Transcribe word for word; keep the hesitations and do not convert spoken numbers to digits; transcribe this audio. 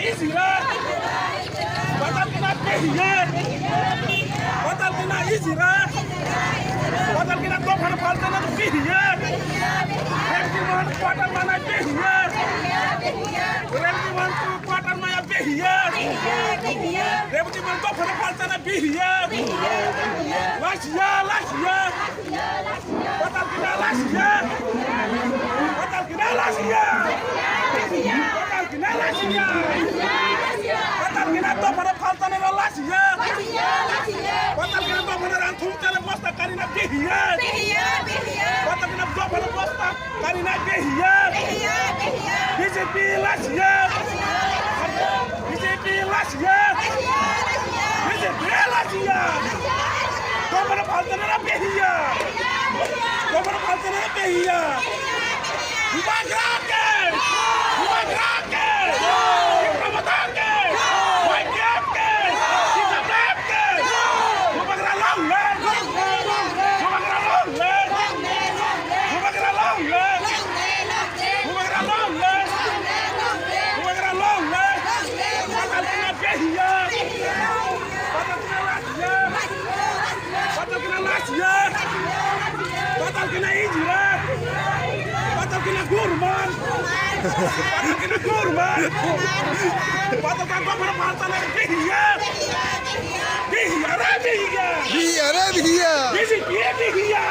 Ijira. Patal kina behiya. Patal kina ijira. Patal kina dophano paltana behiya. Rebti man quarter mana behiya. Rebti man quarter mana behiya. Rebti man dophano paltana behiya. Lasiya, lasiya. Patal kina lasiya. Patal kina lasiya. Patal kina lasiya. Patal kina dophano paltana lasiya. Patal kina dophano rang thum tele bosta karina behiya. Patal kina dophano bosta Kari nai behiya. Behiya, behiya. B J P lasiya. Lasiya, lasiya. B J P lasiya. Lasiya, lasiya. B J P lasiya. Lasiya, lasiya. Gomra paltana behiya. Behiya, behiya. Gomra paltana behiya. Behiya, behiya. Bubagra ke. Bubagra ke. Bubagra ke. Bubagra long live. Bubagra long live. Bubagra long live. Bubagra long live. Bubagra long live. Patal kina behiya. Patal kina lasiya. Patal kina lasiya. Patal kina ijira. Patal kina gurman. Patal kina gurman. Patal kina gurman. Patal kina behiya. Behiya re behiya. Behiya re behiya. B J P behiya.